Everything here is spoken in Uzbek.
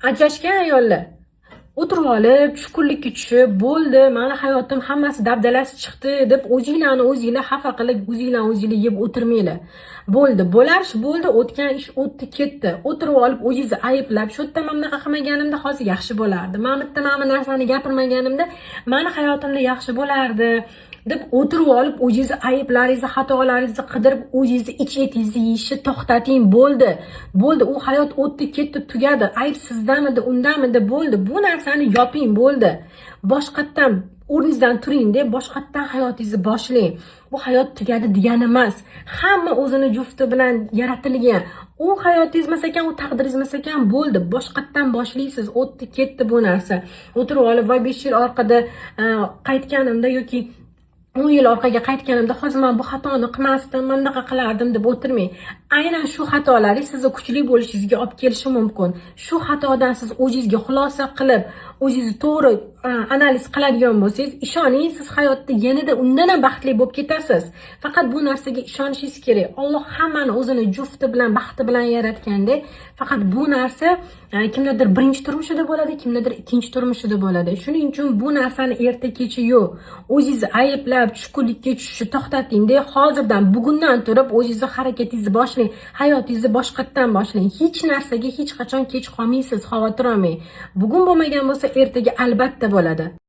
Ajrashgan ayollar o'tirib olib, tushkunlikka tushib, "Bo'ldi, mani hayotim hammasi dabdalasi chiqdi", deb o'zinglarni o'zinglar xafa qilib, o'zinglarni o'zinglar yeb o'tirmanglar. Bo'ldi, bo'lar ish bo'ldi, o'tgan ish o'tdi, ketdi. O'tirib olib o'zingizni ayblab, "Shu yerda mana bunaqa qilmaganimda hozir yaxshi bo'lardi, mana bu yerda mana bu narsani gapirmaganimda mani hayotimda yaxshi bo'lardi", deb o'tirib olib o'zingizni ayblaringizni, xatolaringizni qidirib, o'zingizni ich etingizni yeyishni to'xtating. Bo'ldi, bo'ldi, u hayot o'tdi, ketdi, tugadi. Ayb sizdamidi, undamidi, bo'ldi, bu narsani yoping, bo'ldi. Boshqatdan o'rningizdan turing deb boshqatdan hayotingizni boshlang. Bu hayot tugadi degani emas, hamma o'zini jufti bilan yaratilgan. U hayotingiz emas ekan, u taqdiringiz emas ekan, bo'ldi, boshqatdan boshlaysiz. O'tdi, ketdi bu narsa. O'tirib olib, "Voy, 5 yil orqada qaytganimda yoki 10 yil orqaga qaytganimda hozir man bu xatoni qilmasdim, mana bunaqa qilardim", deb o'tirmang. Aynan shu xatolaringiz sizni kuchli bo'lishingizga olib kelishi mumkin. Shu xatodan siz o'zingizga xulosa qilib, o'zingizni to'g'ri analiz qiladigan bo'lsangiz, ishoning, siz hayotda yanada undan ham baxtli bo'lib ketasiz. Faqat bu narsaga ishonishingiz kerak. Olloh hammani o'zini jufti bilan, baxti bilan yaratganda, faqat bu narsa kimdadir birinchi turmushida bo'ladi, kimdadir ikkinchi turmushida bo'ladi. Shuning uchun bu narsani erta kechi yo'q, o'zingizni ayblab tushkunlikka tushishni to'xtatingda, hozirdan, bugundan turib o'zingizni harakatingizni boshlang, hayotingizni boshqatdan boshlang. Hech narsaga hech qachon kech qolmaysiz, xavotir olmang. Bugun bo'lmagan bo'lsa, ertaga albatta bo'ladi.